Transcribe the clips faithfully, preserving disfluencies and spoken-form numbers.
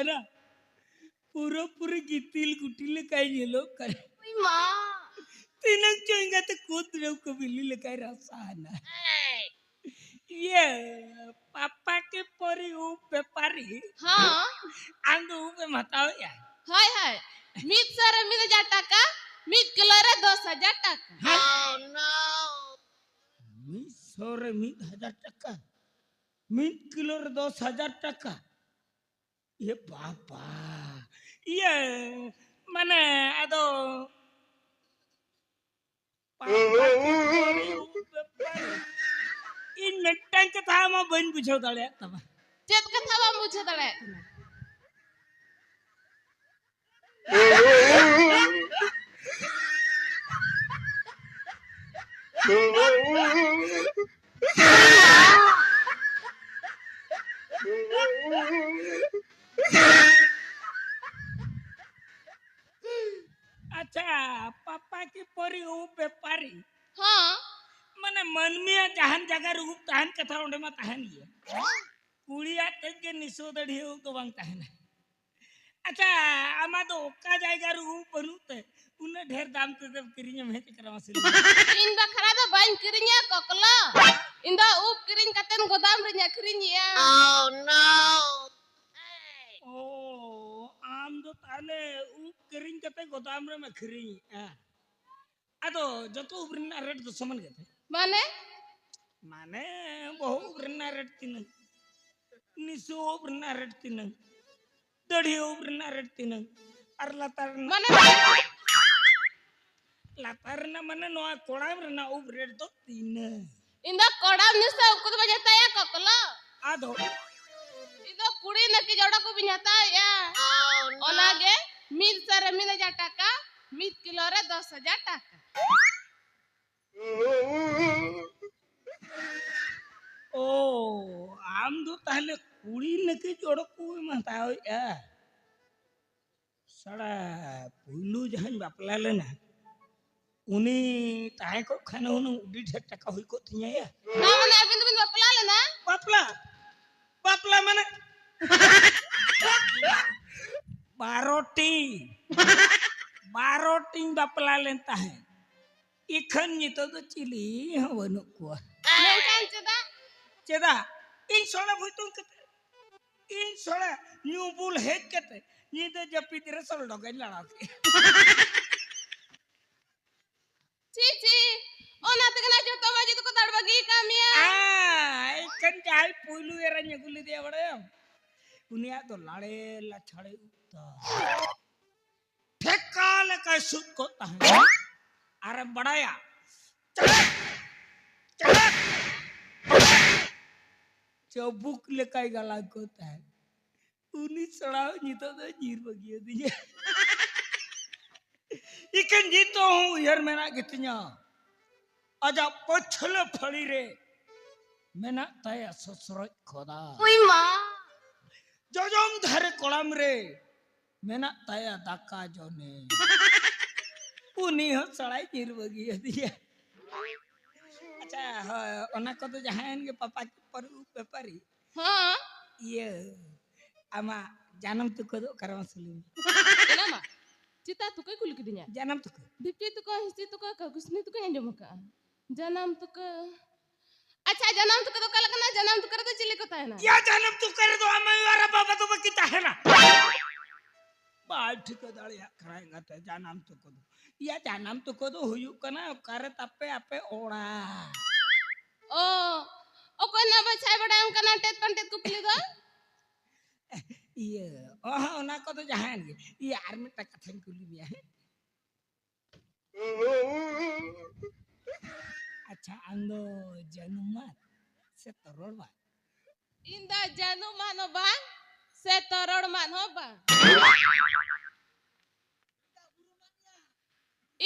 ᱠᱟᱱᱟ᱾ ᱯᱩᱨᱟᱹ ᱯᱩᱨᱤ ᱜᱤᱛᱤᱞ ᱜᱩᱴᱤ ᱞᱮᱠᱟᱭ ᱧᱮᱞᱚᱜ ᱠᱟᱱᱟ᱾ ᱩᱭ ᱢᱟ᱾ ᱛᱤᱱᱟᱹᱝ ᱪᱚ ᱮᱸᱜᱟᱛᱮ ᱠᱩᱫ ᱨᱮᱦᱚᱸ ᱠᱚ ᱵᱤᱞᱤ ᱞᱮᱠᱟᱭ ᱨᱟᱥᱟ ᱟᱱᱟ᱾ ᱤᱭᱟᱹ, ᱯᱟᱯᱟ ᱠᱮ ᱯᱚᱨᱤ ᱩᱵ ᱵᱮᱯᱟᱨᱤ᱾ ᱦᱚᱸ᱾ ᱟᱢ ᱫᱚ ᱩᱵ ᱮᱢ ᱦᱟᱛᱟᱣᱮᱜᱼᱟ? ᱦᱳᱭ, ᱦᱳᱭ᱾ ᱢᱤᱫ ᱥᱚ ᱨᱮ ᱢᱤᱫ ᱦᱟᱡᱟᱨ ᱴᱟᱠᱟ, ᱢᱤᱫ ᱠᱤᱞᱳ ᱨᱮ ᱫᱚᱥ ᱦᱟᱡᱟᱨ ᱴᱟᱠᱟ᱾ ᱦᱮᱸ? ᱢᱤᱫ ᱥᱚ ᱨᱮ ᱢᱤᱫ ᱦᱟᱡᱟᱨ ᱴᱟᱠᱟ, ᱢᱤᱫ ᱠᱤᱞᱳ ᱨᱮ ᱫᱚᱥ ᱦᱟᱡᱟᱨ ᱴᱟᱠᱟ᱾ ᱤᱭᱟᱹ ᱵᱟᱵᱟ, ᱤᱭᱟᱹ, ᱢᱟᱱᱮ, ᱟᱫᱚ, ᱯᱟᱯᱟ ᱠᱤ ᱯᱚᱨᱤ ᱩᱵ ᱵᱮᱯᱟᱨᱤ᱾ ᱤᱧ ᱢᱤᱫᱴᱟᱝ ᱠᱟᱛᱷᱟ ᱢᱟ ᱵᱟᱹᱧ ᱵᱩᱡᱷᱟᱹᱣ ᱫᱟᱲᱮᱭᱟᱜ ᱛᱟᱢᱟ᱾ ᱪᱮᱫ ᱠᱟᱛᱷᱟ ᱵᱟᱢ ᱵᱩᱡᱷᱟᱹᱣ ᱫᱟᱲᱮᱭᱟᱜ ᱠᱟᱱᱟ? ᱟᱪᱪᱷᱟ, ᱯᱟᱯᱟ ᱠᱤ ᱯᱚᱨᱤ ᱩᱵ ᱵᱮᱯᱟᱨᱤ? ᱦᱚᱸ᱾ ᱢᱟᱱᱮ, ᱢᱟᱹᱱᱢᱤᱭᱟᱜ ᱡᱟᱦᱟᱱ ᱡᱟᱭᱜᱟ ᱨᱮ ᱩᱵ ᱛᱟᱦᱮᱱ ᱠᱟᱛᱷᱟ, ᱚᱸᱰᱮ ᱢᱟ ᱛᱟᱦᱮᱱ ᱜᱮᱭᱟ᱾ ᱠᱩᱲᱤᱭᱟᱜ ᱛᱮᱫ ᱜᱮ ᱱᱤᱥᱟᱹ ᱫᱟᱹᱲᱦᱤᱭᱟᱹ ᱩᱵ ᱫᱚ ᱵᱟᱝ ᱛᱟᱦᱮᱱᱟ᱾ ᱟᱪᱪᱷᱟ, ᱟᱢᱟᱜ ᱫᱚ ᱚᱠᱟ ᱡᱟᱭᱜᱟ ᱨᱮ ᱩᱵ ᱵᱟᱹᱱᱩᱜ ᱛᱮ ᱩᱱᱟᱹᱜ ᱰᱷᱮᱨ ᱫᱟᱢ ᱛᱮᱫᱚᱢ ᱠᱤᱨᱤᱧᱮᱢ ᱦᱮᱡ ᱟᱠᱟᱱᱟ, ᱢᱟᱥᱮ ᱞᱟᱹᱭ ᱢᱮ? ᱤᱧ ᱵᱟᱠᱷᱨᱟ ᱫᱚ ᱵᱟᱹᱧ ᱠᱤᱨᱤᱧᱟ ᱠᱚᱠᱞᱚ᱾ ᱤᱧ ᱫᱚ ᱩᱵ ᱠᱤᱨᱤᱧ ᱠᱟᱛᱮᱱ ᱜᱚᱫᱟᱢ ᱨᱤᱧ ᱟᱹᱠᱷᱨᱤᱧᱮᱜᱼᱟ᱾ ᱚ, ᱟᱢ ᱫᱚ ᱛᱟᱦᱞᱮ ᱩᱵ ᱠᱤᱨᱤᱧ ᱠᱟᱛᱮ ᱜᱚᱫᱟᱢ ᱨᱮᱢ ᱟᱹᱠᱷᱨᱤᱧᱮᱜᱼᱟ? ᱟᱫᱚ ᱡᱚᱛᱚ ᱩᱵ ᱨᱮᱱᱟᱜ ᱨᱮᱴ ᱫᱚ ᱥᱚᱢᱟᱱ ᱜᱮᱛᱮ? ᱢᱟᱱᱮ? ᱢᱟᱱᱮ, ᱵᱚᱦᱚᱜ ᱩᱵ ᱨᱮᱱᱟᱜ ᱨᱮᱴ ᱛᱤᱱᱟᱹᱝ? ᱱᱤᱥᱩ ᱩᱵ ᱨᱮᱱᱟᱜ ᱨᱮᱴ ᱛᱤᱱᱟᱹᱝ? ᱫᱟᱹᱲᱦᱤ ᱩᱵ ᱨᱮᱱᱟᱜ ᱨᱮᱴ ᱛᱤᱱᱟᱹᱝ? ᱟᱨ ᱞᱟᱛᱟᱨ ᱨᱮᱱᱟᱜ? ᱢᱟᱱᱮ? ᱞᱟᱛᱟᱨ ᱨᱮᱱᱟᱜ ᱢᱟᱱᱮ ᱱᱚᱣᱟ ᱠᱚᱲᱟᱢ ᱨᱮᱱᱟᱜ ᱩᱵ ᱨᱮᱴ ᱫᱚ ᱛᱤᱱᱟᱹᱝ? ᱤᱧ ᱫᱚ ᱠᱚᱲᱟᱢ ᱱᱤᱥᱟᱹ ᱩᱵ ᱠᱚᱫᱚ ᱵᱟᱹᱧ ᱦᱟᱛᱟᱣᱟ ᱠᱚᱠᱞᱚ᱾ ᱟᱫᱚ? ᱤᱧ ᱫᱚ ᱠᱩᱲᱤ ᱱᱟᱹᱠᱤᱡ ᱚᱲᱟᱜ ᱠᱚ ᱵᱟᱹᱧ ᱦᱟᱛᱟᱣᱮᱜᱼᱟ᱾ ᱚᱱᱟᱜᱮ ᱢᱤᱫ ᱥᱚ ᱨᱮ ᱢᱤᱫ ᱦᱟᱡᱟᱨ ᱴᱟᱠᱟ, ᱢᱤᱫ ᱠᱤᱞᱳ ᱨᱮ ᱫᱚᱥ ᱦᱟᱡᱟᱨ ᱴᱟᱠᱟ᱾ ᱚ, ᱟᱢ ᱫᱚ ᱛᱟᱦᱞᱮ ᱠᱩᱲᱤ ᱱᱟᱹᱠᱤᱡ ᱚᱲᱟᱜ ᱠᱚ ᱮᱢ ᱦᱟᱛᱟᱣᱮᱜᱼᱟ? ᱥᱟᱲᱟ, ᱯᱩᱭᱞᱩ ᱡᱟᱦᱟᱸᱧ ᱵᱟᱯᱞᱟ ᱞᱮᱱᱟ, ᱩᱱᱤ ᱛᱟᱦᱮᱸ ᱠᱚᱜ ᱠᱷᱟᱱ ᱦᱩᱱᱟᱹᱝ ᱟᱹᱰᱤ ᱰᱷᱮᱨ ᱴᱟᱠᱟ ᱦᱩᱭ ᱠᱚᱜ ᱛᱤᱧᱟᱹᱭᱟ᱾ ᱦᱮᱸ, ᱢᱟᱱᱮ ᱟᱹᱵᱤᱱ ᱫᱚᱵᱤᱱ ᱵᱟᱯᱞᱟ ᱞᱮᱱᱟ? ᱵᱟᱯᱞᱟ? ᱵᱟᱯᱞᱟ ᱢᱟᱱᱮ? ᱵᱟᱨᱚᱴᱤ, ᱵᱟᱨᱚᱴᱤᱧ ᱵᱟᱯᱞᱟ ᱞᱮᱱ ᱛᱟᱦᱮᱸᱫ᱾ ᱤᱠᱷᱟᱹᱱ ᱱᱤᱛᱚᱜ ᱫᱚ ᱪᱤᱞᱤ ᱦᱚᱸ ᱵᱟᱹᱱᱩᱜ ᱠᱚᱣᱟ᱾ ᱢᱮᱱᱠᱷᱟᱱ ᱪᱮᱫᱟᱜ? ᱪᱮᱫᱟᱜ? ᱤᱧ ᱥᱚᱲᱮ ᱵᱷᱩᱭᱛᱩᱝ ᱠᱟᱛᱮ, ᱤᱧ ᱥᱚᱲᱮ ᱧᱩ ᱵᱩᱞ ᱦᱮᱡ ᱠᱟᱛᱮ ᱧᱤᱫᱟᱹ ᱡᱟᱹᱯᱤᱫ ᱨᱮ ᱥᱚᱞᱰᱚᱜᱟᱧ ᱞᱟᱲᱟᱣ ᱠᱮᱫ᱾ ᱪᱤ ᱪᱤ, ᱚᱱᱟ ᱛᱮᱜᱮ ᱱᱟ ᱡᱚᱛᱚ ᱢᱟᱹᱡᱷᱤ ᱫᱚᱠᱚ ᱫᱟᱲ ᱵᱟᱹᱜᱤ ᱠᱟᱜ ᱢᱮᱭᱟ᱾ ᱟᱭ, ᱮᱱᱠᱷᱟᱱ ᱡᱟᱦᱟᱸᱭ ᱯᱩᱭᱞᱩ ᱮᱨᱟᱧ ᱟᱹᱜᱩ ᱞᱮᱫᱮᱭᱟ ᱵᱟᱲᱟᱭᱟᱢ, ᱩᱱᱤᱭᱟᱜ ᱫᱚ ᱞᱟᱲᱮ ᱞᱟᱪᱷᱟᱲᱮ ᱩᱵ ᱛᱟᱭ᱾ ᱴᱷᱮᱠᱟ ᱞᱮᱠᱟᱭ ᱥᱩᱫ ᱠᱚᱜ ᱛᱟᱦᱮᱸᱫ᱾ ᱟᱨᱮᱢ ᱵᱟᱲᱟᱭᱟ, ᱪᱟᱲᱟᱠ, ᱪᱟᱲᱟᱠ, ᱪᱟᱵᱩᱠ ᱞᱮᱠᱟᱭ ᱜᱟᱞᱟᱝ ᱠᱚᱜ ᱛᱟᱦᱮᱸᱫ᱾ ᱩᱱᱤ ᱥᱟᱲᱟᱣ ᱱᱤᱛᱚᱜ ᱫᱚ ᱧᱤᱨ ᱵᱟᱹᱜᱤᱭᱟᱹᱫᱤᱧᱟ᱾ ᱤᱠᱷᱟᱹᱱ ᱱᱤᱛᱚᱜ ᱦᱚᱸ ᱩᱭᱦᱟᱹᱨ ᱢᱮᱱᱟᱜ ᱜᱮᱛᱤᱧᱟ, ᱟᱡᱟᱜ ᱯᱟᱹᱪᱷᱞᱟᱹ ᱯᱷᱟᱹᱲᱤ ᱨᱮ ᱢᱮᱱᱟᱜ ᱛᱟᱭᱟ ᱥᱚᱥᱨᱚᱡ ᱠᱷᱚᱫᱟ᱾ ᱩᱭ ᱢᱟ! ᱡᱚᱡᱚᱢ ᱫᱷᱟᱨᱮ ᱠᱚᱲᱟᱢ ᱨᱮ ᱢᱮᱱᱟᱜ ᱛᱟᱭᱟ ᱫᱟᱠᱟ ᱡᱚᱱᱮ᱾ ᱩᱱᱤ ᱦᱚᱸ ᱥᱟᱲᱟᱭ ᱧᱤᱨ ᱵᱟᱹᱜᱤᱭᱟᱹᱫᱤᱧᱟ᱾ ᱟᱪᱪᱷᱟ, ᱦᱳᱭ, ᱚᱱᱟ ᱠᱚᱫᱚ ᱡᱟᱦᱟᱸᱭᱮᱱ ᱜᱮ, ᱯᱟᱯᱟ ᱠᱤ ᱯᱟᱹᱨᱩ ᱩᱵ ᱵᱮᱯᱟᱨᱤ᱾ ᱦᱚᱸ᱾ ᱤᱭᱟᱹ, ᱟᱢᱟᱜ ᱡᱟᱱᱟᱢ ᱛᱩᱠᱟᱹ ᱫᱚ ᱚᱠᱟᱨᱮ ᱢᱟᱥᱮ ᱞᱟᱹᱭ ᱢᱮ? ᱡᱟᱱᱟᱢᱟ? ᱪᱮᱛᱟ ᱛᱩᱠᱟᱹᱭ ᱠᱩᱞᱤ ᱠᱤᱫᱤᱧᱟ? ᱡᱟᱱᱟᱢ ᱛᱩᱠᱟᱹ᱾ ᱵᱤᱯᱤ ᱛᱩᱠᱟᱹ, ᱦᱤᱥᱤ ᱛᱩᱠᱟᱹ, ᱠᱟᱹᱜᱩᱥᱱᱤ ᱛᱩᱠᱟᱹᱧ ᱟᱸᱡᱚᱢ ᱟᱠᱟᱜᱼᱟ᱾ ᱡᱟᱱᱟᱢ ᱛᱩᱠᱟᱹ᱾ ᱟᱪᱪᱷᱟ, ᱡᱟᱱᱟᱢ ᱛᱩᱠᱟᱹ ᱫᱚ ᱚᱠᱟ ᱞᱮᱠᱟᱱᱟ? ᱡᱟᱱᱟᱢ ᱛᱩᱠᱟᱹ ᱨᱮᱫᱚ ᱪᱤᱞᱤ ᱠᱚ ᱛᱟᱦᱮᱱᱟ? ᱭᱟ, ᱡᱟᱱᱟᱢ ᱛᱩᱠᱟᱹ ᱨᱮᱫᱚ ᱟᱢ ᱟᱭᱳ ᱟᱨ ᱵᱟᱵᱟ ᱫᱚ ᱵᱟᱠᱤ ᱛᱟᱦᱮᱱᱟ᱾ ᱵᱟᱭ ᱴᱷᱤᱠᱟᱹ ᱫᱟᱲᱮᱭᱟᱜ ᱠᱟᱱᱟ ᱮᱸᱜᱟᱛᱮ, ᱡᱟᱱᱟᱢ ᱛᱩᱠᱟᱹ ᱫᱚ᱾ ᱭᱟ, ᱡᱟᱱᱟᱢ ᱛᱩᱠᱟᱹ ᱫᱚ ᱦᱩᱭᱩᱜ ᱠᱟᱱᱟ ᱚᱠᱟᱨᱮ ᱛᱟᱯᱮ ᱟᱯᱮ ᱚᱲᱟᱜ᱾ ᱚ, ᱚᱠᱚᱭ ᱱᱟ ᱵᱟᱪᱷᱟᱭ ᱵᱟᱰᱟᱭ ᱚᱱᱠᱟᱱᱟ ᱴᱮᱛ ᱯᱟᱱᱴᱮᱛ ᱠᱩᱠᱞᱤ ᱫᱚ? ᱤᱭᱟᱹ, ᱚ, ᱚᱱᱟ ᱠᱚᱫᱚ ᱡᱟᱦᱟᱸᱭᱮᱱ ᱜᱮ᱾ ᱤᱭᱟᱹ, ᱟᱨ ᱢᱤᱫᱴᱟᱝ ᱠᱟᱛᱷᱟᱧ ᱠᱩᱞᱤ ᱢᱮᱭᱟ, ᱦᱮᱸ? ᱟᱪᱪᱷᱟ, ᱟᱢ ᱫᱚ ᱡᱟᱹᱱᱩᱢ ᱢᱟᱫ ᱥᱮ ᱛᱚᱨᱚᱲ ᱢᱟᱫ? ᱤᱧ ᱫᱚ ᱡᱟᱹᱱᱩᱢ ᱢᱟᱫ ᱦᱚᱸ ᱵᱟᱝ, ᱥᱮ ᱛᱚᱨᱚᱲ ᱢᱟᱫ ᱦᱚᱸ ᱵᱟᱝ᱾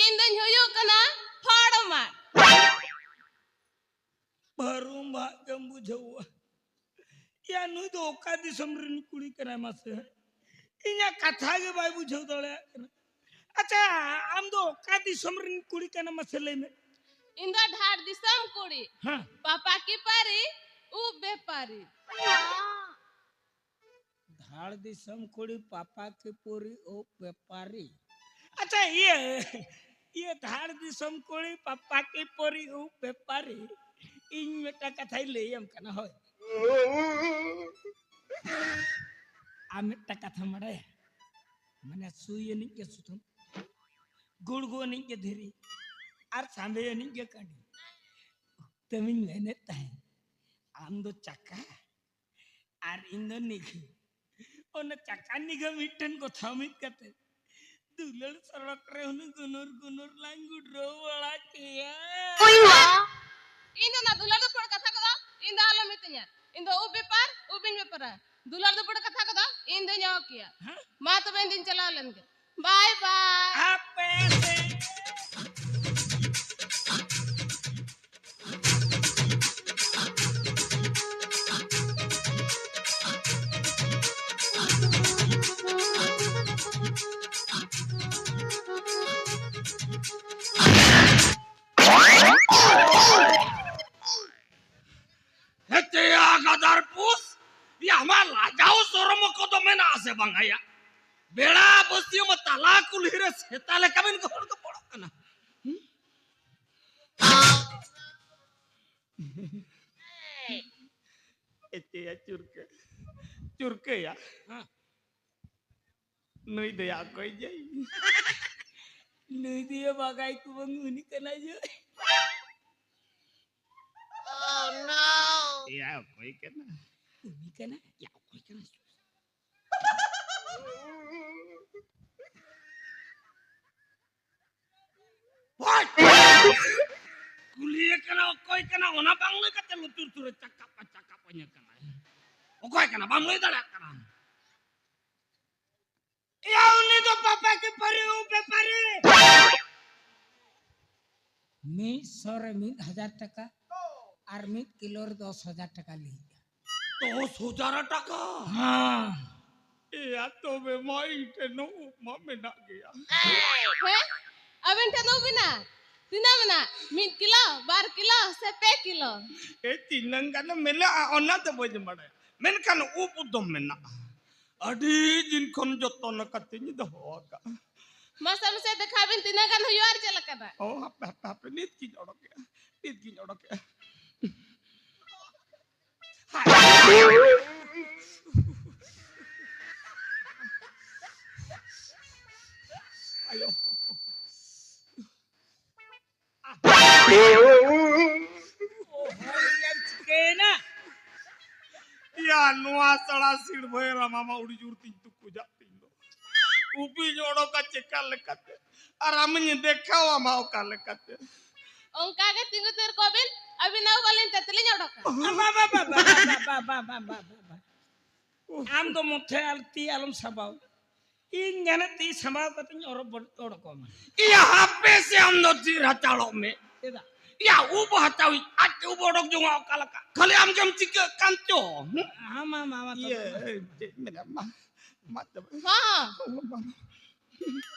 ᱤᱧ ᱫᱚᱧ ᱦᱩᱭᱩᱜ ᱠᱟᱱᱟ ᱦᱚᱲ ᱢᱟᱫ᱾ ᱵᱟᱹᱨᱩᱢ ᱵᱷᱟᱜ ᱜᱮᱢ ᱵᱩᱡᱷᱟᱹᱣᱟ᱾ ᱭᱟ, ᱱᱩᱭ ᱫᱚ ᱚᱠᱟ ᱫᱤᱥᱚᱢ ᱨᱤᱱ ᱠᱩᱲᱤ ᱠᱟᱱᱟᱭ ᱢᱟᱥᱮ? ᱤᱧᱟᱜ ᱠᱟᱛᱷᱟ ᱜᱮ ᱵᱟᱭ ᱵᱩᱡᱷᱟᱹᱣ ᱫᱟᱲᱮᱭᱟᱜ ᱠᱟᱱᱟ᱾ ᱟᱪᱪᱷᱟ, ᱟᱢ ᱫᱚ ᱚᱠᱟ ᱫᱤᱥᱚᱢ ᱨᱤᱱ ᱠᱩᱲᱤ ᱠᱟᱱᱟᱢ ᱢᱟᱥᱮ ᱞᱟᱹᱭ ᱢᱮ? ᱤᱧ ᱫᱚ ᱰᱷᱟᱲ ᱫᱤᱥᱚᱢ ᱠᱩᱲᱤ᱾ ᱦᱮᱸ᱾ ᱯᱟᱯᱟ ᱠᱤ ᱯᱟᱹᱨᱤ, ᱩᱵ ᱵᱮᱯᱟᱨᱤ᱾ ᱫᱷᱟᱲ ᱫᱤᱥᱚᱢ ᱠᱩᱲᱤ ᱯᱟᱯᱟ ᱠᱤ ᱯᱩᱨᱤ ᱩᱵ ᱵᱮᱯᱟᱨᱤ᱾ ᱟᱪᱪᱷᱟ, ᱤᱭᱟᱹ, ᱤᱭᱟᱹ, ᱫᱷᱟᱲ ᱫᱤᱥᱚᱢ ᱠᱩᱲᱤ ᱯᱟᱯᱟ ᱠᱤ ᱯᱩᱨᱤ ᱩᱵ ᱵᱮᱯᱟᱨᱤ᱾ ᱤᱧ ᱢᱤᱫᱴᱟᱝ ᱠᱟᱛᱷᱟᱧ ᱞᱟᱹᱭᱟᱢ ᱠᱟᱱᱟ, ᱦᱳᱭ᱾ ᱟᱢ ᱢᱤᱫᱴᱟᱝ ᱠᱟᱛᱷᱟᱢ ᱵᱟᱲᱟᱭᱟ? ᱢᱟᱱᱮ, ᱥᱩᱭ ᱟᱹᱱᱤᱡ ᱜᱮ ᱥᱩᱛᱟᱹᱢ, ᱜᱩᱲᱜᱩ ᱟᱹᱱᱤᱡ ᱜᱮ ᱫᱷᱤᱨᱤ, ᱟᱨ ᱥᱟᱸᱵᱮ ᱟᱹᱱᱤᱡ ᱜᱮ ᱠᱟᱹᱰᱤ᱾ ᱛᱮᱢᱤᱧ ᱢᱮᱱᱮᱫ ᱛᱟᱦᱮᱸᱫ, ᱟᱢ ᱫᱚ ᱪᱟᱠᱟ ᱟᱨ ᱤᱧ ᱫᱚ ᱱᱤᱜᱷᱟᱹ᱾ ᱚᱱᱟ ᱪᱟᱠᱟ ᱱᱤᱜᱷᱟᱹ ᱢᱤᱫᱴᱮᱱ ᱜᱚᱛᱷᱟᱣ ᱢᱤᱫ ᱠᱟᱛᱮ ᱫᱩᱞᱟᱹᱲ ᱥᱚᱲᱚᱠ ᱨᱮ ᱦᱩᱱᱟᱹᱝ ᱜᱩᱱᱩᱨ ᱜᱩᱱᱩᱨ ᱞᱟᱝ ᱜᱩᱰᱨᱟᱹᱣ ᱵᱟᱲᱟ ᱠᱮᱭᱟ᱾ ᱤᱧ ᱫᱚ ᱚᱱᱟ ᱫᱩᱞᱟᱹᱲ ᱫᱩᱯᱩᱞᱟᱹᱲ ᱠᱟᱛᱷᱟ ᱠᱚᱫᱚ ᱤᱧ ᱫᱚ ᱟᱞᱚᱢ ᱢᱤᱛᱟᱹᱧᱟ᱾ ᱤᱧ ᱫᱚ ᱩᱵ ᱵᱮᱯᱟᱨ, ᱩᱵ ᱤᱧ ᱵᱮᱯᱟᱨᱟ᱾ ᱫᱩᱞᱟᱹᱲ ᱫᱩᱯᱩᱞᱟᱹᱲ ᱠᱟᱛᱷᱟ ᱠᱚᱫᱚ ᱤᱧ ᱫᱚᱧ ᱚᱦᱚ ᱠᱮᱭᱟ᱾ ᱦᱮᱸ? ᱢᱟ ᱛᱚᱵᱮ, ᱤᱧ ᱫᱚᱧ ᱪᱟᱞᱟᱣ ᱞᱮᱱ ᱜᱮ᱾ ᱵᱟᱭ ᱵᱟᱭ᱾ ᱟᱯᱮ ᱥᱮ᱾ ᱦᱮᱛᱮᱭᱟ ᱜᱟᱫᱟᱨ ᱯᱩᱥ, ᱭᱟ ᱟᱢᱟᱜ ᱞᱟᱡᱟᱣ ᱥᱚᱨᱚᱢ ᱠᱚᱫᱚ ᱢᱮᱱᱟᱜ ᱟᱥᱮ ᱵᱟᱝ ᱟᱭᱟ? ᱵᱮᱲᱟ ᱵᱟᱹᱥᱭᱟᱹᱢ ᱛᱟᱞᱟ ᱠᱩᱞᱦᱤ ᱨᱮ ᱥᱮᱛᱟ ᱞᱮᱠᱟ ᱵᱮᱱ ᱜᱚᱦᱚᱲ ᱜᱚᱯᱚᱲᱚᱜ ᱠᱟᱱᱟ᱾ ᱦᱩᱸ? ᱮᱛᱮᱭᱟ ᱪᱩᱨᱠᱟᱹ, ᱪᱩᱨᱠᱟᱹᱭᱟ᱾ ᱦᱮᱸ᱾ ᱱᱩᱭ ᱫᱚᱭᱟ ᱚᱠᱚᱭ ᱡᱮ? ᱱᱩᱭ ᱫᱚᱭᱟ ᱵᱟᱜᱟᱭ ᱠᱚ ᱵᱟᱝ ᱩᱱᱤ ᱠᱟᱱᱟᱭ ᱡᱮ᱾ Oh no! ᱮᱭᱟ ᱚᱠᱚᱭ ᱠᱟᱱᱟ? ᱩᱱᱤ ᱠᱟᱱᱟ? ᱭᱟ ᱚᱠᱚᱭ ᱠᱟᱱᱟ? ᱦᱳᱭ! ᱠᱩᱞᱤᱭᱮ ᱠᱟᱱᱟ ᱚᱠᱚᱭ ᱠᱟᱱᱟ, ᱚᱱᱟ ᱵᱟᱝ ᱞᱟᱹᱭ ᱠᱟᱛᱮ ᱞᱩᱛᱩᱨ ᱛᱩᱨ ᱨᱮ ᱪᱟᱠᱟᱯ ᱪᱟᱠᱟᱯ ᱟᱹᱧ ᱠᱟᱱᱟ᱾ ᱚᱠᱚᱭ ᱠᱟᱱᱟ ᱵᱟᱢ ᱞᱟᱹᱭ ᱫᱟᱲᱮᱭᱟᱜ ᱠᱟᱱᱟ? ᱭᱟ, ᱩᱱᱤ ᱫᱚ ᱯᱟᱯᱟ ᱠᱤ ᱯᱟᱨᱤ ᱩᱵ ᱵᱮᱯᱟᱨᱤ᱾ ᱢᱤᱫ ᱥᱚ ᱨᱮ ᱢᱤᱫ ᱦᱟᱡᱟᱨ ᱴᱟᱠᱟ ᱟᱨ ᱢᱤᱫ ᱠᱤᱞᱳ ᱨᱮ ᱫᱚᱥ ᱦᱟᱡᱟᱨ ᱴᱟᱠᱟ ᱞᱟᱹᱭᱮᱜᱼᱟ᱾ ᱫᱚᱥ ᱦᱟᱡᱟᱨ ᱴᱟᱠᱟ? ᱦᱮᱸ᱾ ᱮᱭᱟ, ᱛᱚᱵᱮ ᱢᱟ ᱤᱧ ᱴᱷᱮᱱ ᱦᱚᱸ ᱩᱵ ᱢᱟ ᱢᱮᱱᱟᱜ ᱜᱮᱭᱟ᱾ ᱦᱮᱸ? ᱟᱵᱮᱱ ᱴᱷᱮᱱ ᱫᱚ ᱩᱵ ᱢᱮᱱᱟᱜᱼᱟ? ᱛᱤᱱᱟᱹᱜ ᱢᱮᱱᱟᱜᱼᱟ? ᱢᱤᱫ ᱠᱤᱞᱳ, ᱵᱟᱨ ᱠᱤᱞᱳ ᱥᱮ ᱯᱮ ᱠᱤᱞᱳ? ᱮ, ᱛᱤᱱᱟᱹᱝ ᱜᱟᱱ ᱢᱮᱱᱟᱜᱼᱟ, ᱚᱱᱟ ᱫᱚ ᱵᱟᱹᱧ ᱵᱟᱲᱟᱭᱟ, ᱢᱮᱱᱠᱷᱟᱱ ᱩᱵ ᱫᱚ ᱢᱮᱱᱟᱜᱼᱟ᱾ ᱟᱹᱰᱤ ᱫᱤᱱ ᱠᱷᱚᱱ ᱡᱚᱛᱚᱱ ᱠᱟᱛᱮᱧ ᱫᱚᱦᱚ ᱟᱠᱟᱫᱼᱟ᱾ ᱢᱟᱥᱮ ᱢᱟᱥᱮ ᱫᱮᱠᱷᱟᱣ ᱵᱤᱱ, ᱛᱤᱱᱟᱹᱜ ᱜᱟᱱ ᱦᱩᱭᱩᱜᱼᱟ ᱟᱨ ᱪᱮᱫ ᱞᱮᱠᱟᱱᱟᱜ? ᱚ, ᱦᱟᱯᱮ, ᱦᱟᱯᱮ, ᱦᱟᱯᱮ, ᱱᱤᱛ ᱜᱤᱧ ᱚᱰᱚᱠᱮᱜᱼᱟ, ᱱᱤᱛ ᱜᱤᱧ ᱚᱰᱚᱠᱮᱜᱼᱟ᱾ ᱟᱭᱳ᱾ ᱚᱦᱚ, ᱤᱧᱟᱹᱜ ᱪᱤᱠᱟᱹᱭᱮᱱᱟ? ᱭᱟ, ᱱᱚᱣᱟ ᱥᱟᱲᱟ ᱥᱤᱲᱵᱷᱟᱹᱭ ᱨᱟᱢᱟ ᱢᱟ ᱟᱹᱰᱤ ᱡᱳᱨ ᱛᱤᱧ ᱛᱩᱠᱩᱡᱟᱜ ᱛᱤᱧ ᱫᱚ᱾ ᱩᱵᱤᱧ ᱚᱰᱚᱠᱟ ᱪᱮᱠᱟ ᱞᱮᱠᱟᱛᱮ? ᱟᱨ ᱟᱢᱤᱧ ᱫᱮᱠᱷᱟᱣᱟᱢᱟ ᱚᱠᱟ ᱞᱮᱠᱟᱛᱮ? ᱚᱱᱠᱟ ᱜᱮ ᱛᱤᱸᱜᱩ ᱛᱷᱤᱨ ᱠᱚᱜ ᱵᱤᱱ, ᱟᱹᱵᱤᱱᱟᱜ ᱩᱵ ᱟᱹᱞᱤᱧ ᱛᱮ ᱛᱮᱞᱤᱧ ᱚᱰᱚᱠᱟ᱾ ᱵᱟ, ᱵᱟ, ᱵᱟ᱾ ᱟᱢ ᱫᱚ ᱢᱚᱴᱷᱮ ᱟᱞ-, ᱛᱤ ᱟᱞᱚᱢ ᱥᱟᱵᱟᱣ᱾ ᱤᱧ ᱜᱷᱟᱱᱮ ᱛᱤ ᱥᱟᱢᱵᱟᱣ ᱠᱟᱛᱮᱧ ᱚᱨᱚ-, ᱵᱚ-, ᱚᱰᱚᱠᱚᱜ ᱢᱟ᱾ ᱤᱭᱟᱹ, ᱦᱟᱯᱮ ᱥᱮ, ᱟᱢ ᱫᱚ ᱛᱤᱨ ᱦᱟᱛᱟᱲᱚᱜ ᱢᱮ᱾ ᱪᱮᱫᱟᱜ? ᱭᱟ, ᱩᱵ ᱦᱟᱛᱟᱣᱤᱡ, ᱟᱡ ᱛᱮ ᱩᱵ ᱚᱰᱚᱠ ᱡᱚᱝᱟ ᱚᱠᱟ ᱞᱮᱠᱟ? ᱠᱷᱟᱹᱞᱤ ᱟᱢ ᱜᱮᱢ ᱪᱤᱠᱟᱹᱜ ᱠᱟᱱ ᱪᱚ? ᱦᱩᱸ? ᱟᱢ, ᱟᱢ, ᱟᱢ, ᱟᱢ, ᱤᱭᱟᱹ, ᱟᱢ᱾ ᱪᱮᱫ ᱤᱧ ᱢᱮᱱᱟ, ᱢᱟ, ᱢᱟ ᱛᱚᱵᱮ᱾ ᱦᱚᱸ᱾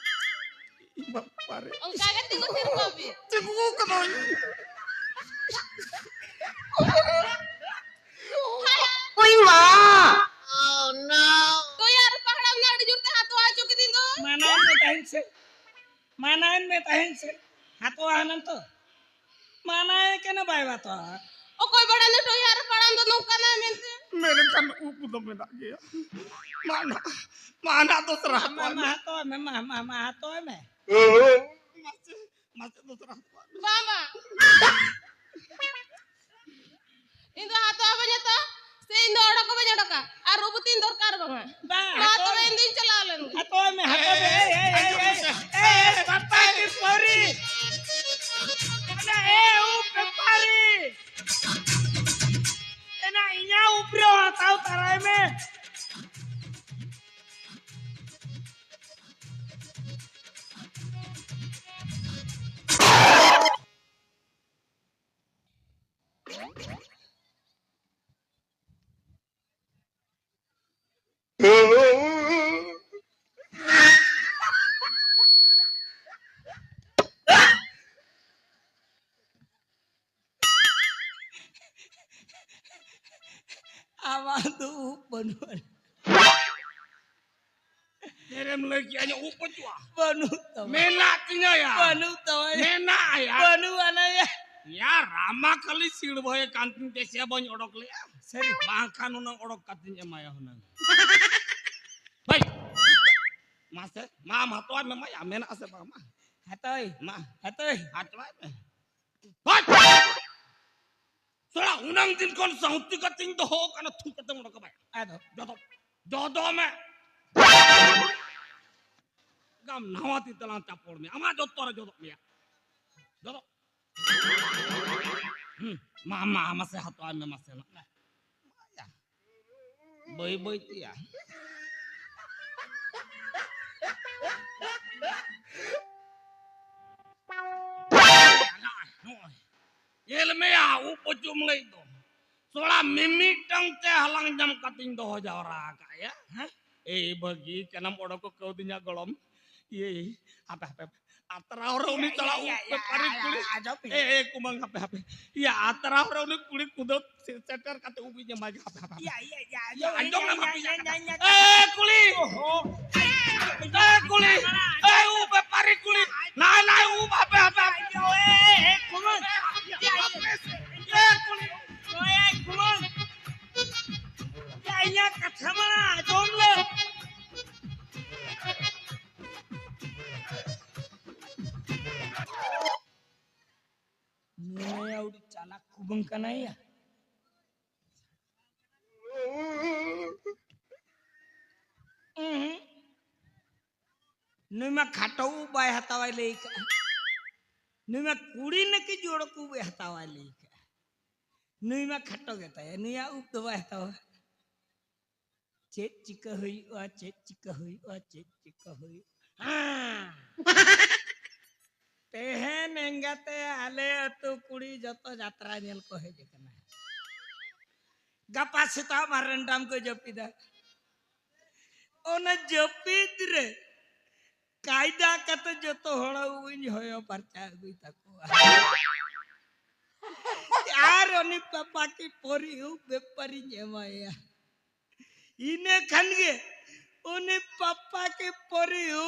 ᱵᱟᱵᱟ ᱨᱮ᱾ ᱚᱱᱠᱟ ᱜᱮ ᱛᱤᱸᱜᱩ ᱛᱷᱤᱨ ᱠᱚᱜ ᱵᱤᱱ᱾ ᱛᱤᱸᱜᱩ ᱠᱟᱹᱱᱟᱹᱧ᱾ ᱦᱟᱭ᱾ ᱳᱭ ᱢᱟ᱾ ᱛᱚᱭᱟᱨ ᱯᱟᱦᱲᱟᱢ ᱱᱟ ᱟᱹᱰᱤ ᱡᱳᱨ ᱛᱮ ᱦᱟᱛᱣᱟ ᱦᱚᱪᱚ ᱠᱤᱫᱤᱧ ᱫᱚ᱾ ᱢᱟᱱᱟᱭᱮᱱ ᱢᱮ ᱛᱟᱦᱮᱱ ᱥᱮ᱾ ᱢᱟᱱᱟᱭᱮᱱ ᱢᱮ ᱛᱟᱦᱮᱱ ᱥᱮ᱾ ᱦᱟᱛᱣᱟ ᱦᱟᱱᱟᱢ ᱛᱚ᱾ ᱢᱟᱱᱟᱭᱮ ᱠᱟᱱᱟ ᱵᱟᱭ ᱵᱟᱛᱟᱣᱟ᱾ ᱚᱠᱚᱭ ᱵᱟᱲᱟᱭ ᱱᱩᱭ ᱴᱚᱭᱟᱨ ᱯᱟᱲᱟᱢ ᱫᱚ ᱱᱚᱝᱠᱟᱱᱟ ᱢᱮᱱᱛᱮ᱾ ᱢᱮᱱᱠᱷᱟᱱ ᱩᱵ ᱫᱚ ᱢᱮᱱᱟᱜ ᱜᱮᱭᱟ᱾ ᱢᱟ ᱱᱟ, ᱢᱟ ᱱᱟ ᱫᱚᱥᱨᱟ ᱢᱟ, ᱦᱟᱛᱣᱟ ᱢᱟ, ᱢᱮ᱾ ᱦᱟᱛᱣᱟ ᱢᱮ, ᱢᱟ, ᱢᱟ, ᱢᱟ, ᱦᱟᱛᱣᱟ ᱢᱮ᱾ ᱢᱟᱥᱮ, ᱢᱟᱥᱮ ᱫᱚᱥᱨᱟ ᱦᱟᱛᱣᱟ ᱢᱮ᱾ ᱵᱟᱝ, ᱵᱟᱝ᱾ ᱤᱧ ᱫᱚ ᱦᱟᱛᱟᱣ ᱵᱟᱹᱧ ᱦᱟᱛᱟᱣᱟ, ᱥᱮ ᱤᱧ ᱫᱚ ᱚᱰᱚᱠ ᱦᱚᱸ ᱵᱟᱹᱧ ᱚᱰᱚᱠᱟ, ᱟᱨ ᱩᱵ ᱛᱤᱧ ᱫᱚᱨᱠᱟᱨ ᱵᱟᱝᱟ᱾ ᱵᱟᱝ, ᱢᱟ ᱦᱟᱛᱟᱣ ᱛᱚᱵᱮ ᱢᱮ᱾ ᱤᱧ ᱫᱩᱧ ᱪᱟᱞᱟᱣ ᱞᱮᱱ ᱜᱮ᱾ ᱦᱟᱛᱟᱣ ᱢᱮ, ᱦᱟᱛᱟᱣ ᱢᱮ, ᱮᱭ, ᱮᱭ, ᱮᱭ, ᱮᱭ, ᱮᱭ, ᱯᱟᱛᱟ ᱠᱤ ᱯᱟᱹᱣᱨᱤ᱾ ᱮᱱᱟ, ᱮ, ᱩᱵ ᱵᱮᱯᱟᱨᱤ᱾ ᱮᱱᱟ, ᱤᱧᱟᱹᱜ ᱩᱵ ᱨᱮ ᱦᱟᱛᱟᱣ ᱛᱟᱨᱟᱭ ᱢᱮ᱾ ᱟᱢᱟᱜ ᱫᱚ ᱩᱵ ᱵᱟᱹᱱᱩᱜᱼᱟ᱾ ᱮᱢ ᱞᱟᱹᱭ ᱠᱮᱜᱼᱟ, ᱤᱧᱟᱹᱜ ᱩᱵ ᱵᱟᱹᱪᱩᱜᱼᱟ? ᱵᱟᱹᱱᱩᱜ ᱛᱟᱢᱟ᱾ ᱢᱮᱱᱟᱜ ᱛᱤᱧᱟ ᱭᱟ᱾ ᱵᱟᱹᱱᱩᱜ ᱛᱟᱢᱟ ᱭᱟ᱾ ᱢᱮᱱᱟᱜᱼᱟ ᱭᱟ᱾ ᱵᱟᱹᱱᱩᱜ ᱟᱱᱟ ᱭᱟ᱾ ᱭᱟ, ᱨᱟᱢᱟ ᱠᱷᱟᱹᱞᱤ ᱥᱤᱲᱵᱷᱟᱹᱭᱮ ᱠᱟᱱ ᱛᱤᱧ ᱛᱮ ᱥᱮ ᱵᱟᱹᱧ ᱚᱰᱚᱠ ᱞᱮᱜᱼᱟ᱾ ᱥᱟᱹᱨᱤ᱾ ᱵᱟᱝᱠᱷᱟᱱ ᱦᱩᱱᱟᱹᱝ ᱚᱰᱚᱠ ᱠᱟᱛᱮᱧ ᱮᱢᱟᱭᱟ ᱦᱩᱱᱟᱹᱝ᱾ ᱦᱳᱭ᱾ ᱢᱟᱥᱮ, ᱢᱟ, ᱟᱢ ᱦᱟᱛᱟᱣᱟᱭ ᱢᱮ, ᱢᱟ, ᱭᱟ, ᱢᱮᱱᱟᱜᱼᱟ ᱥᱮ ᱵᱟᱝ, ᱢᱟ? ᱦᱟᱛᱟᱣᱟᱭ᱾ ᱢᱟ᱾ ᱦᱟᱛᱟᱣᱟᱭ᱾ ᱦᱟᱛᱟᱣᱟᱭ ᱢᱮ᱾ ᱦᱳᱭ᱾ ᱥᱟᱞᱟ, ᱩᱱᱟᱹᱝ ᱫᱤᱱ ᱠᱷᱚᱱ ᱥᱟᱶᱛᱤ ᱠᱟᱛᱮᱧ ᱫᱚᱦᱚ ᱠᱟᱱᱟ, ᱛᱷᱩ ᱠᱟᱛᱮᱢ ᱚᱰᱚᱠ ᱠᱟᱵᱟᱭ᱾ ᱟᱫᱚ? ᱡᱚᱫᱚ, ᱡᱚᱫᱚ ᱢᱮ᱾ ᱜᱟᱢ ᱱᱟᱣᱟ ᱛᱤ ᱛᱮᱞᱟᱝ ᱪᱟᱯᱚᱲ ᱢᱮ, ᱟᱢᱟᱜ ᱡᱚᱛᱚ ᱨᱮ ᱡᱚᱫᱚᱜ ᱢᱮᱭᱟ᱾ ᱡᱚᱫᱚ᱾ ᱦᱩᱸ, ᱢᱟ, ᱢᱟ, ᱢᱟᱥᱮ ᱦᱟᱛᱟᱣ ᱢᱮ, ᱢᱟᱥᱮ ᱱᱟᱜ᱾ ᱵᱟᱹᱭ ᱵᱟᱹᱭ ᱛᱮᱭᱟ᱾ ᱱᱚᱜᱼᱚᱭ, ᱧᱮᱞ ᱢᱮᱭᱟ, ᱩᱵ ᱚᱪᱚᱢ ᱞᱟᱹᱭ ᱫᱚ᱾ ᱥᱚᱲᱟ ᱢᱤᱢᱤᱫᱴᱟᱝ ᱛᱮ ᱦᱟᱞᱟᱝ ᱧᱟᱢ ᱠᱟᱛᱮᱧ ᱫᱚᱦᱚ ᱡᱟᱣᱨᱟ ᱟᱠᱟᱫ ᱭᱟ᱾ ᱦᱮᱸ? ᱮᱭ ᱵᱷᱟᱹᱜᱤ ᱠᱟᱱᱟᱢ, ᱚᱰᱚᱠ ᱠᱚ ᱠᱟᱹᱣᱫᱤᱧᱟ ᱜᱚᱲᱚᱢ᱾ ᱤᱭᱟᱹ, ᱦᱟᱯᱮ, ᱦᱟᱯᱮ, ᱟᱛᱨᱟᱣ ᱨᱮ ᱩᱱᱤ ᱤᱭᱟ, ᱪᱟᱞᱟᱜ ᱤᱭᱟ, ᱩᱵ ᱤᱭᱟ, ᱵᱮᱯᱟᱨᱤ ᱤᱭᱟ, ᱠᱩᱲᱤ᱾ ᱟᱸᱡᱚᱢ ᱯᱮ᱾ ᱮ, ᱮ, ᱠᱩᱢᱟᱹᱝ, ᱦᱟᱯᱮ, ᱦᱟᱯᱮ᱾ ᱤᱭᱟ, ᱟᱛᱨᱟᱣ ᱨᱮ ᱩᱱᱤ ᱠᱩᱲᱤ ᱠᱩᱫᱟᱹᱣ ᱥᱮ-, ᱥᱮᱴᱮᱨ ᱠᱟᱛᱮ ᱩᱵ ᱤᱧ ᱮᱢᱟᱭ ᱜᱮ, ᱦᱟᱯᱮ, ᱦᱟᱯᱮ, ᱦᱟᱯᱮ᱾ ᱤᱭᱟ, ᱤᱭᱟ, ᱤᱭᱟ, ᱤᱭᱟ, ᱟᱸᱡᱚᱢ ᱢᱮ, ᱤᱭᱟ, ᱦᱟᱯᱮ, ᱤᱭᱟ, ᱦᱟᱯᱮ, ᱤᱭᱟ, ᱦᱟᱯᱮ᱾ ᱤᱭᱟ᱾ ᱮ, ᱠᱩᱲᱤ! ᱚᱦᱚ᱾ ᱮ, ᱠᱩᱲᱤ! ᱮ, ᱩᱵ ᱵᱮᱯᱟᱨᱤ ᱠᱩᱲᱤ! ᱱᱟᱭ, ᱱᱟᱭ, ᱩᱵ, ᱦᱟᱯᱮ, ᱦᱟᱯᱮ, ᱦᱟᱯᱮ᱾ ᱮ, ᱮ, ᱠᱩᱢᱟᱹᱝ᱾ ᱮ, ᱠᱩᱲᱤ! ᱮ, ᱠᱩᱢᱟᱹᱝ᱾ ᱤᱭᱟ, ᱤᱧᱟᱹᱜ ᱠᱟᱛᱷᱟ ᱢᱟ ᱟᱸᱡᱚᱢ ᱞᱮ᱾ ᱱᱩᱭ ᱟᱹᱰᱤ ᱪᱟᱞᱟᱠ ᱠᱩᱵᱟᱹᱝ ᱠᱟᱱᱟᱭ ᱭᱟ᱾ ᱩᱸᱦᱩᱸ᱾ ᱱᱩᱭ ᱢᱟ ᱠᱷᱟᱴᱚ ᱩᱵ ᱵᱟᱭ ᱦᱟᱛᱟᱣᱟᱭ ᱞᱟᱹᱭ ᱠᱟᱜᱼᱟ᱾ ᱱᱩᱭ ᱢᱟ ᱠᱩᱲᱤ ᱱᱟᱹᱠᱤ ᱡᱳᱲ ᱠᱚ ᱩᱵ ᱮ ᱦᱟᱛᱟᱣᱟᱭ ᱞᱟᱹᱭ ᱠᱟᱜᱼᱟ᱾ ᱱᱩᱭ ᱢᱟ ᱠᱷᱟᱴᱚ ᱜᱮᱛᱟᱭᱟ, ᱱᱩᱭᱟᱜ ᱩᱵ ᱫᱚ ᱵᱟᱭ ᱦᱟᱛᱟᱣᱟ᱾ ᱪᱮᱫ ᱪᱤᱠᱟᱹ ᱦᱩᱭᱩᱜᱼᱟ, ᱪᱮᱫ ᱪᱤᱠᱟᱹ ᱦᱩᱭᱩᱜᱼᱟ, ᱪᱮᱫ ᱪᱤᱠᱟᱹ ᱦᱩᱭᱩᱜᱼᱟ? ᱦᱮᱸ᱾ ᱛᱮᱦᱮᱧ ᱮᱸᱜᱟᱛᱮ ᱟᱞᱮ ᱟᱹᱛᱩ ᱠᱩᱲᱤ ᱡᱚᱛᱚ ᱡᱟᱛᱨᱟ ᱧᱮᱞ ᱠᱚ ᱦᱮᱡ ᱟᱠᱟᱱᱟ᱾ ᱜᱟᱯᱟ ᱥᱮᱛᱟᱜ ᱢᱟ ᱨᱮᱱᱰᱟᱢ ᱠᱚ ᱡᱟᱹᱯᱤᱫᱟ᱾ ᱚᱱᱟ ᱡᱟᱹᱯᱤᱫ ᱨᱮ ᱠᱟᱭᱫᱟ ᱠᱟᱛᱮ ᱡᱚᱛᱚ ᱦᱚᱲᱟᱜ ᱩᱵ ᱤᱧ ᱦᱚᱭᱚ ᱯᱟᱨᱪᱟ ᱟᱹᱜᱩᱭ ᱛᱟᱠᱚᱣᱟ᱾ ᱟᱨ ᱩᱱᱤ ᱯᱟᱯᱟ ᱠᱤ ᱯᱚᱨᱤ ᱩᱵ ᱵᱮᱯᱟᱨᱤᱧ ᱮᱢᱟᱭᱟ᱾ ᱤᱱᱟᱹ ᱠᱷᱟᱱ ᱜᱮ ᱩᱱᱤ ᱯᱟᱯᱟ ᱠᱤ Trio.